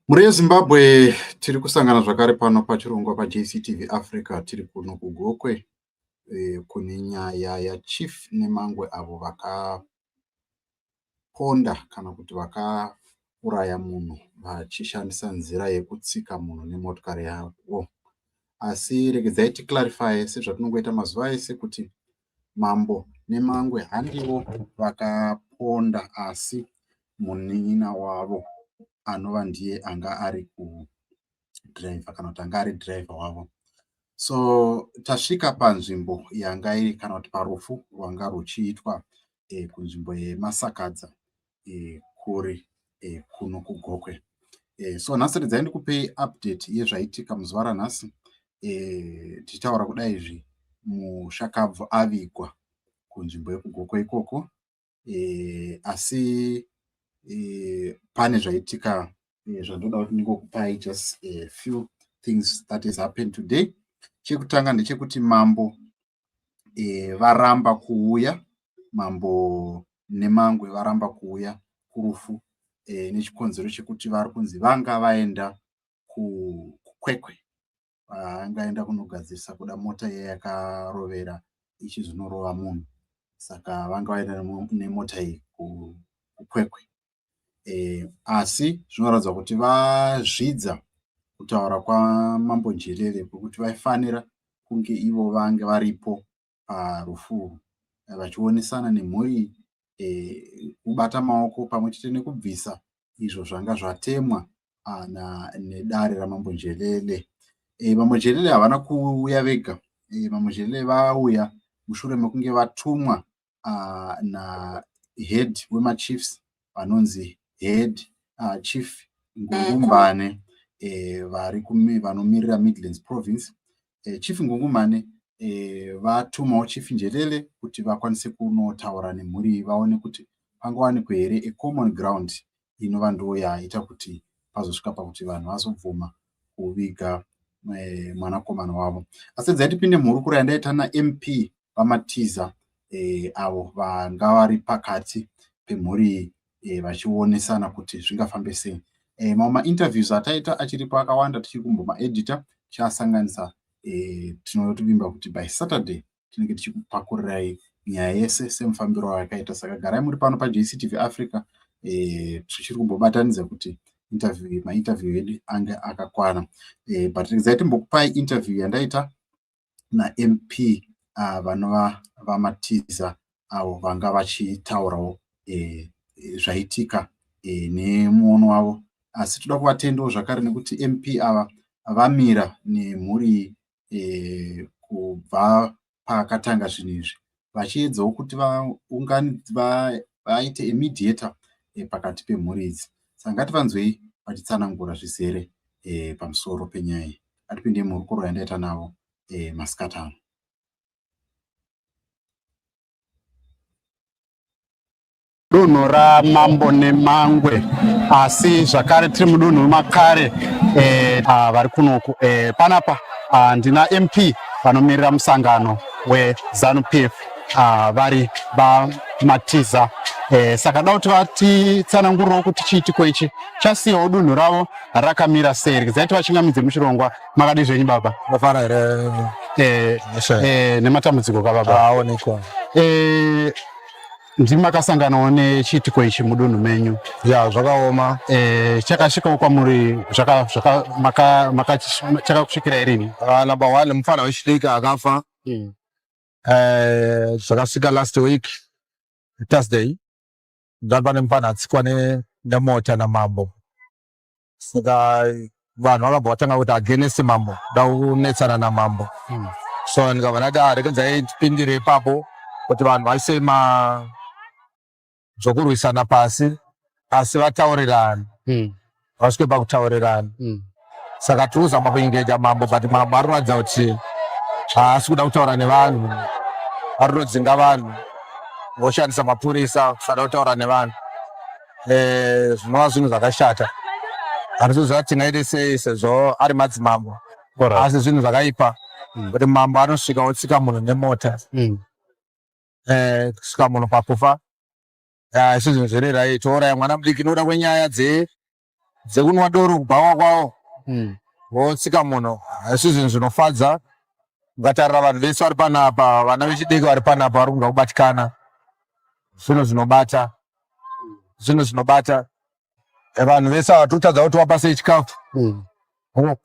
Mhuri yeZimbabwe tiri kusangana zvakare pano pachirongwa paJCTV Africa tiri kuno kuGokwe kune nyaya yaChief Nemangwe avo vakaponda kana kuti vakauraya munhu vachishandisa nzira yekutsika munhu nemotokari yavo. Asi regedzai ticlarifye sezvatinongoita mazuva ese kuti Mambo Nemangwe handivo vakaponda asi munin'ina wavo anova ndiye anga ari kudhiraivha kana kuti anga ari dhiraivha wavo. So tasvika panzvimbo yanga iri kana kuti parufu rwanga rwuchiitwa kunzvimbo yeMasakadza kuri kuno kuGokwe. So nhasi redzai ndikupei update yezvaitika muzuva ranhasi. Tichitaura kudai izvi mushakabvu avigwa kunzvimbo yekuGokwe ikoko. Asi pane zvaitika zvandoda kuti ndingokupai just a few things that has happened today. Chekutanga ndechekuti mambo varamba kuuya, mambo Nemangwe varamba kuuya kurufu nechikonzero chekuti vari kunzi vanga vaenda kuKwekwe, vanga vaenda kunogadzirisa kuda mota iya yakarovera ichizonorova munhu, saka vanga vaenda nemota iyi kuKwekwe. Asi zvinoratidza kuti vazvidza kutaura kwaMambo Njelele kwekuti vaifanira kunge ivo vange varipo parufu urwu vachionesana nemhuri iyi, kubata maoko pamwe chete nekubvisa izvo zvanga zvatemwa nedare raMambo Njelele. Mambo Njelele havana kuuya vega, Mambo Njelele vauya mushure mekunge vatumwa nahead wemachiefs vanonzi head Chief Ngungumbane vari vanomirira Midlands Province. Chief Ngungumbane vatumawo Chief Njelele kuti vakwanise kunotaura nemhuri iyi vaone kuti pangawanikwe here a common ground inova ndo yaita kuti pazosvika pakuti vanhu vazobvuma kuviga mwanakomana wavo. Asi redzai tipinde muhurukuro yandaita naMP VaMatiza avo vanga vari pakati pemhuri iyi vachionesana kuti zvingafambe sei. Mamwe mainterviews ataita achiripo akawanda tichiri kumbomaedita tichiasanganisa. Tinovimba kuti by Saturday tinenge tichikupakurirai nyaya yese semufambiro wayakaita. Saka garai muri pano paJCTV Africa, tichiri kumbobatanidza kuti interview mainterview edu ange akakwana. But regedzai timbokupai interview yandaita naMP vanova VaMatiza avo vanga vachitaurawo zvaitika nemuono wavo. Asi toda kuvatendawo zvakare nekuti MP ava vamira nemhuri iyi kubva pakatanga zvinhu izvi vachiedzawo kuti vaite mediator pakati pemhuri idzi. Saka ngativanzwei vachitsanangura zvizere pamusoro penyaya iyi. Ngatipindei muhurukuro yandaita navo masikati ano. Dunhu raMambo Nemangwe, asi zvakare tiri mudunhu makare vari kunoku panapa ndina MP vanomirira musangano weZanu PF vari VaMatiza. Saka da kuti vatitsanangurirewo kuti chiitiko ichi chasiyawo dunhu ravo rakamira sei. Regedzai tivachingamidze muchirongwa. Makadii zvenyu baba? Mafara here? Nematambudziko ka baba? Aonekwa. Ndimi makasanganawo nechiitiko ichi mudunhu menyu? Ya, zvakaoma. Chakasvikawo kwamuri chakakusvikirai rini? Number one, mufana wechidiki akafa. Zvakasvika last week Thursday. Ndati pane mufana atsikwa nemota namambo, saka vanhu vakabva vatanga kuti against mambo, da kunetsana namambo. So ndikabva ndati, ah, regedzai tipindire ipapo kuti vanhu vaise ma zvokurwisana pasi, asi vataurirane, vasvike pakutaurirana. Saka tiri kuzama kuengeja mambo, but mambo ari kuratidza kuti haasi kuda kutaura nevanhu, ari kutodzinga vanhu, voshandisa mapurisa kusada kutaura nevanhu, zvinova zvinhu zvakashata. Handisi kuti tingaite sei sezvo ari madzimambo, asi zvinhu zvakaipa kuti mambo anosvika otsika munhu nemota, kusvika munhu pakufa. Isi zvinhu zviri right, touraya mwana mudiki nokuda kwenyaya dze Dzekunwa doro kubhawa kwavo votsika munhu, haisi zvinhu zvinofadza. Ukatarira vanhu vese vari panapa, vana vechidiki vari panapa vari kunga kubatikana. Zvinhu zvinobata, zvinhu zvinobata vanhu vese ava. Totadza kuti wapa sei chikafu.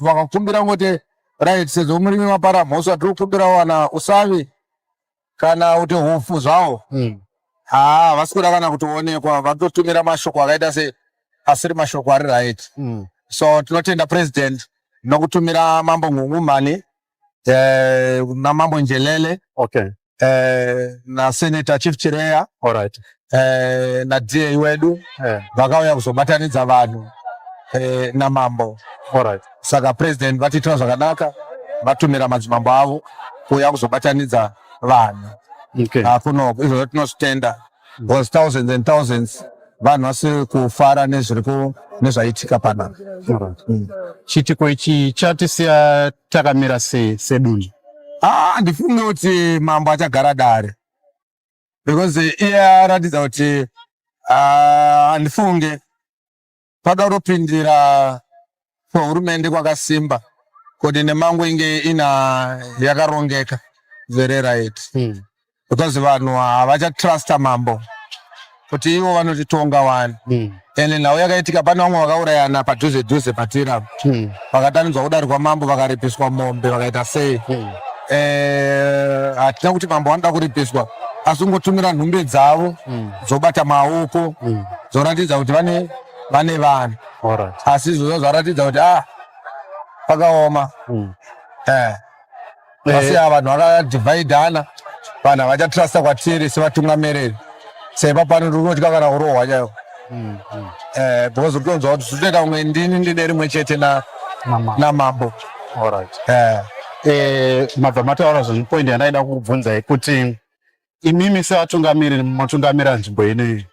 Vakakumbira ngoti right, sezvo murimi mapara mhosva, tiri kukumbira wana usavi kana kuti hupfu zvawo. Haa, havasi kuda kana kutoonekwa. Vatotumira mashoko akaita se asiri mashoko ari right. So tinotenda president nokutumira Mambo Ngungumani naMambo Njelele naSenator Chief Chireya naDA wedu vakauya kuzobatanidza vanhu namambo. Saka president vatiitira zvakanaka, vatumira madzimambo avo kuuya kuzobatanidza vanhu. Kunoko izvozvo tinozvitenda because thousands and thousands vanhu vasiri kufara nezviri nezvaitika panapa. Chiitiko ichi chatisiya takamira sei sedunhu? Ah, handifungi kuti mambo achagara dare because iye aratidza kuti, ah, handifunge pada kutopindira kwehurumende kwakasimba kuti nemango inge ina yakarongeka very right because vanhu havachatrusta mambo kuti ivo vanotitonga wani. Ende nhau yakaitika, pane vamwe vakaurayana padhuze dhuze patiri apa, vakatanidzwa kudare kwamambo, vakaripiswa mombe, vakaita sei. Hatina kuti mambo vanoda kuripiswa, asi kungotumira nhumbi dzavo dzobata maoko dzoratidza kuti vane vanhu. Asi izvozvo zvaratidza kuti, ah, pakaoma. Asi ava vanhu vakadhivhaidhana, vanhu havachatrusta kwatiri sevatungamiriri. Saipa pano ndiri kunotya kana kurohwa chaiko because uri kutonzwa kuti zvinoita kunge ndini ndine rimwe chete namambo. Mabva mataura zvinhu, point yandaida kukubvunzai kuti imimi sevatungamiriri munotungamira nzvimbo inoyi,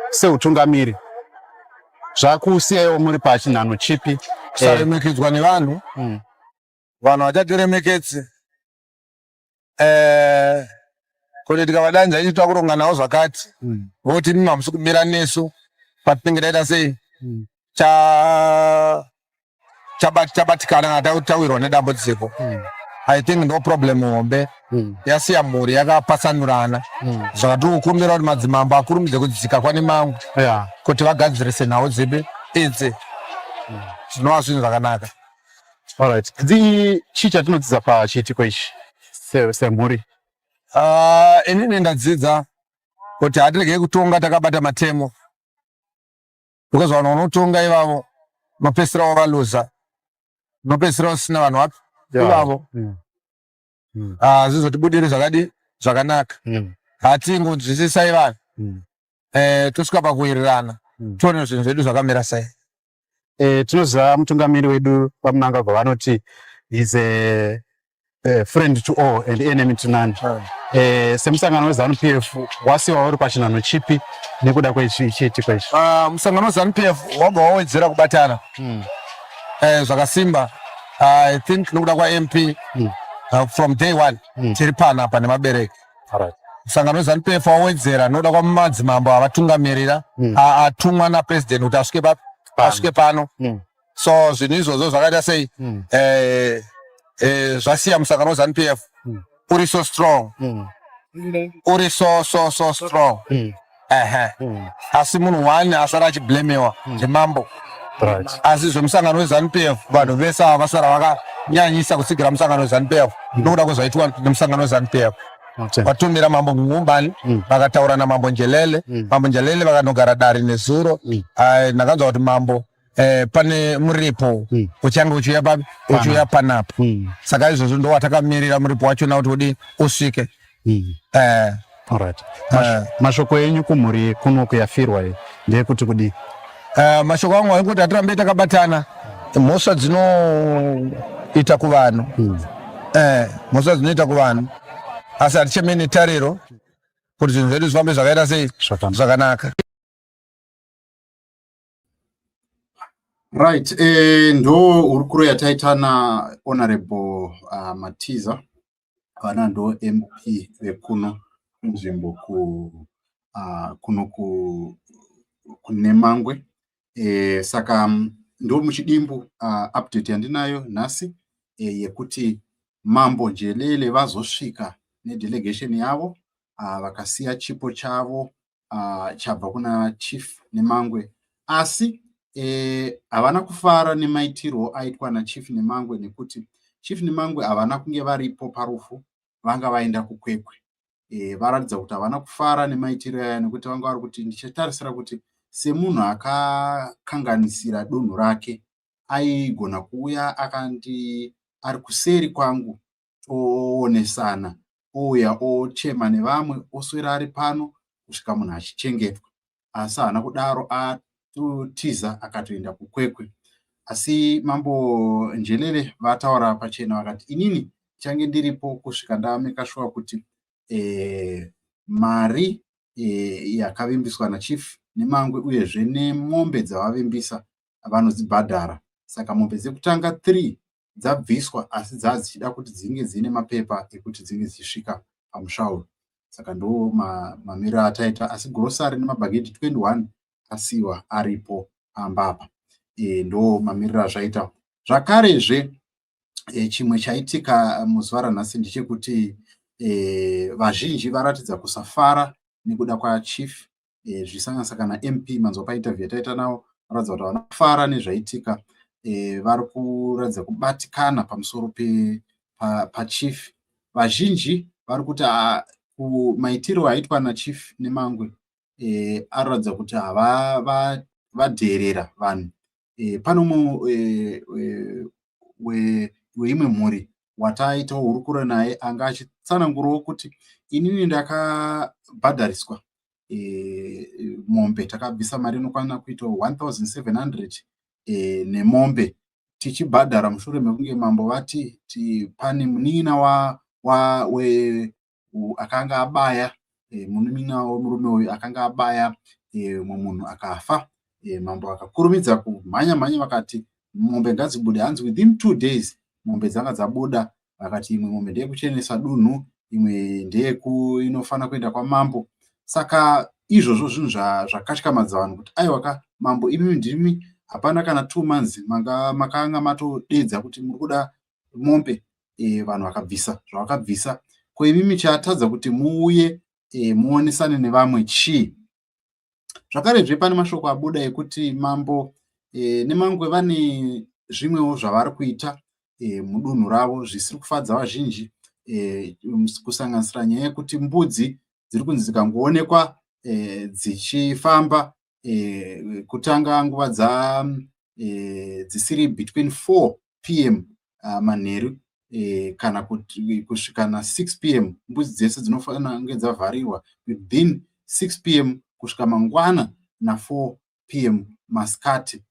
seutungamiri zvakusiyaiwo muri pachinhanho chipi? Kusaremekedzwa nevanhu. Vanhu vachatiremekedzi kuti tikavadanza ichi takuronga navo zvakati, voti imi hamusi kumira nesu patinenge taita sei, chabatikana kana tawirwa nedambudziko. I think ndo problem hombe yasiya mhuri yakapatsanurana. Zvakatiri kukumbira kuti madzimambo akurumidze kudzika kwane mamwe kuti vagadzirise nhau dzipi idzi, zvinova zvinhu zvakanaka. Alright. Chii chatinodzidza pachiitiko ichi semhuri? Ah, inini ndadzidza kuti hatiregei kutonga takabata matemo because vanhu vanotonga ivavo unopedzisira wavaluza, unopedzisira usina vanhu vapi ivavo. Ah, zvizotibudiri zvakadi zvakanaka. Hatingonzwisisai vanhu, tosvika pakuwirirana, tione zvinhu zvedu zvakamira sei. Tinoziva mutungamiri wedu VaMnangagwa vanoti is a friend to all and enemy to none. Semusangano weZANU PF wasiwa uri pachinhanho chipi nekuda kwechiitiko ichi? Ah, musangano weZANU PF wabva wawedzera kubatana zvakasimba. I think nokuda kwaMP from day one tiri panapa nemabereki. Musangano weZANU PF wawedzera nokuda kwamadzimambo avatungamirira, atumwa napresident kuti asvike papi, asvike pano. So zvinhu izvozvo zvakaita sei, zvasiya musangano weZANU PF uri so strong, uri so so so strong. Ehe, asi munhu one asara achiblamewa ndimambo. Asi zvemusangano weZANU PF, vanhu vese ava vasara vakanyanyisa kutsigira musangano weZANU PF nokuda kwezvaitwa nemusangano weZANU PF. Vatumira Mambo Ngumbani, vakataura naMambo Njelele. Mambo Njelele vakanogara dare nezuro. Ai, ndakanzwa kuti mambo pane muripo uchange uchiuya papi, uchiuya panapa. Saka izvozvo ndo watakamirira muripo wachona kuti udi usvike. Alright. Mashoko enyu kumhuri kunoku yafirwa iyi ndeyekuti kudii? Mashoko angu aingoti hatirambe takabatana. Mhosva dzinoita kuvanhu, mhosva dzinoita kuvanhu, asi hatichemei netariro kuti zvinhu zvedu zvifambe zvakaita sei, zvakanaka. Right, ndo hurukuro yataita naHonorable Matiza, vana ndo MP vekuno kunzvimbo ku kuno ku Nemangwe. Saka ndo muchidimbu update yandinayo nhasi yekuti Mambo Njelele vazosvika nedelegation yavo, vakasiya chipo chavo chabva kuna Chief Nemangwe, asi havana kufara nemaitirwo aitwa naChief Nemangwe, nekuti Chief Nemangwe havana kunge varipo parufu, vanga vaenda kuKwekwe. Varatidza kuti havana kufara nemaitiro aya, nekuti vanga vari kuti ndichitarisira kuti semunhu akakanganisira dunhu rake aigona kuuya akandi ari kuseri kwangu, toonesana, ouya ochema nevamwe, oswera ari pano kusvika munhu achichengetwa, asi haana kudaro, atotiza akatoenda kuKwekwe. Asi Mambo Njelele vataura pachena, vakati inini ndichange ndiripo kusvika ndamake sure kuti mari yakavimbiswa naChief Nemangwe uyezve nemombe dzavavimbisa vanodzibhadhara. Saka mombe dzekutanga 3 dzabviswa, asi dzaa dzichida kuti dzinge dziine mapepa ekuti dzinge dzichisvika pamusha uyu. Saka ndo mamiriro ataita, asi grocery nemabhageti 21 asiyiwa aripo pamba apa. Ndo mamiriro azvaita. Zvakarezve, chimwe chaitika muzuva ranhasi ndechekuti vazhinji varatidza kusafara nekuda kwaChief, zvisanganisa kana MP manzwa painterview yataita navo, varatidza kuti havana kufara nezvaitika. Vari kuratidza kubatikana pamusoro paChief. Vazhinji vari kuti maitiro aitwa naChief Nemangwe anoratidza kuti vadherera vanhu. Pane umwe weimwe mhuri wataitawo hurukuro naye anga achitsanangurawo kuti inini ndakabhadhariswa mombe, takabvisa mari inokwana kuita 1700 nemombe tichibhadhara mushure mekunge mambo vati pane munin'ina akanga abaya, munin'ina wemurume uyu akanga abaya mumwe munhu akafa. Mambo akakurumidza kumhanya mhanya, vakati mombe ngadzibude. Hanzi within 2 days mombe dzanga dzabuda. Vakati imwe mombe ndeyekuchenesa dunhu, imwe ndeyeku inofanira kuenda kwamambo. Saka izvozvo zvinhu zvakatyamadza vanhu kuti aiwaka, mambo imimi ndimi hapana kana 2 months makanga matodedza kuti muri kuda mombe, vanhu vakabvisa zvavakabvisa. Ko imimi chatadza kuti muuye muonesane nevamwe chii? Zvakarezve, pane mashoko abuda ekuti Mambo Nemangwe vane zvimwewo zvavari kuita mudunhu ravo zvisiri kufadza vazhinji, kusanganisira nyaya yekuti mbudzi dziri kunzi dzikangoonekwa dzichifamba kutanga nguva dza dzisiri between 4 p.m. manheru kana kuti kusvika na6 p.m., mbudzi dzese dzinofanira kunge dzavharirwa within 6 p.m. kusvika mangwana na4 p.m. masikati,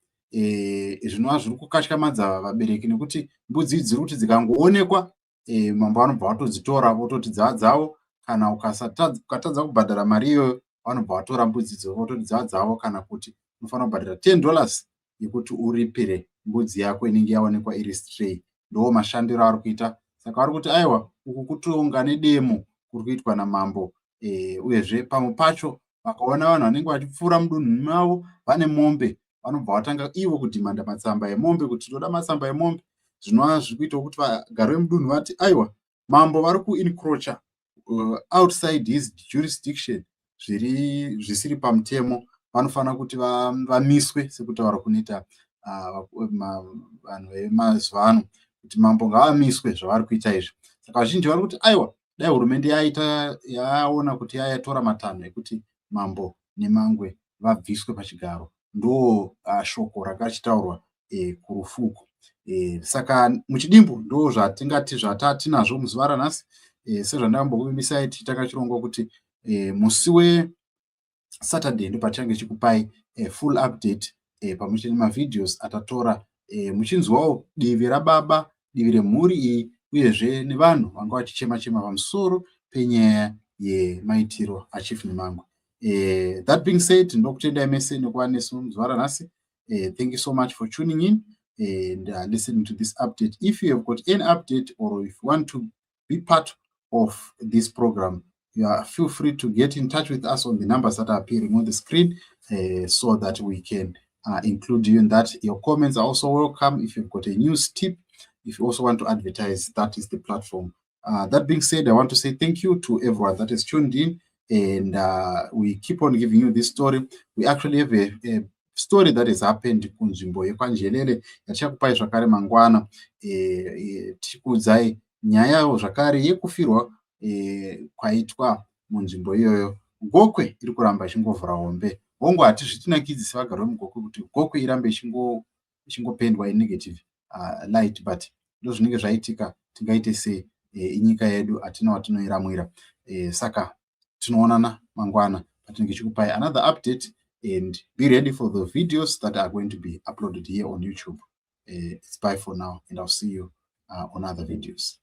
zvinova zviri kukatyamadza vabereki, nekuti mbudzi idzi dziri kuti dzikangoonekwa, mambo vanobva vatodzitora vototi dzava dzavo. Kana ukatadza kubhadhara mari iyoyo, vanobva vatora mbudzi idzo vototi dzava dzavo, kana kuti unofanira kubhadhara $10 yekuti uripire mbudzi yako inenge yaonekwa iri stray. Ndo mashandiro avari kuita. Saka vari kuti aiwa, uku kutonga nedemo kuri kuitwa namambo. Uyezve pamwe pacho vakaona vanhu vanenge vachipfuura mudunhu mavo vane mombe, vanobva vatanga ivo kudhimanda matsamba emombe, kuti toda matsamba emombe, zvinova zviri kuitawo kuti vagari vemudunhu vati aiwa, mambo vari kuencroacha outside his jurisdiction zviri zvisiri pamutemo, vanofanira kuti vamiswe, sekutaura kunoita vanhu vemazuva ano kuti mambo ngavamiswe zvavari kuita izvi. Saka vazhinji vari kuti aiwa, dai hurumende yaita yaona kuti yayatora matanho ekuti Mambo Nemangwe vabviswe pachigaro. Ndo shoko rakachitaurwa kurufu uko. Saka muchidimbu ndo zvatingati zvatatinazvo muzuva ranhasi. Sezvandambokuvimbisai tichitanga chirongwa kuti musi weSaturday ndo patichange tichikupai full update pamwe chete nemavideos atatora, muchinzwawo divi rababa, divi remhuri iyi, uyezve nevanhu vanga vachichema chema pamusoro penyaya yemaitiro aChief Nemangwe. That being said, ndokutendai mese nekuva nesu muzuva ranhasi. Thank you so much for tuning in and listening to this update. If you have got any update or if you want to be part of this program, You are feel free to get in touch with us on the numbers that are appearing on the screen so that we can include you in that. Your comments are also welcome. If you've got a news tip, if you also want to advertise, that is the platform. That being said, I want to say thank you to everyone that has tuned in, and we keep on giving you this story. We actually have a story that has happened kunzvimbo yekwaNjelele yatichakupai zvakare mangwana, tichikuudzai nyayawo zvakare yekufirwa kwaitwa munzvimbo iyoyo. Gokwe iri kuramba ichingovhura hombe. Hongu, hatizvitinakidzi sevagari vemuGokwe kuti Gokwe irambe ichingopendwa inegative light, but ndozvinenge zvaitika. Tingaite sei? Inyika yedu, hatina watinoiramwira. Saka tinoonana mangwana patinenge tichikupai another update, and be ready for the videos that are going to be uploaded here on YouTube. It's bye for now, and I'll see you on other videos.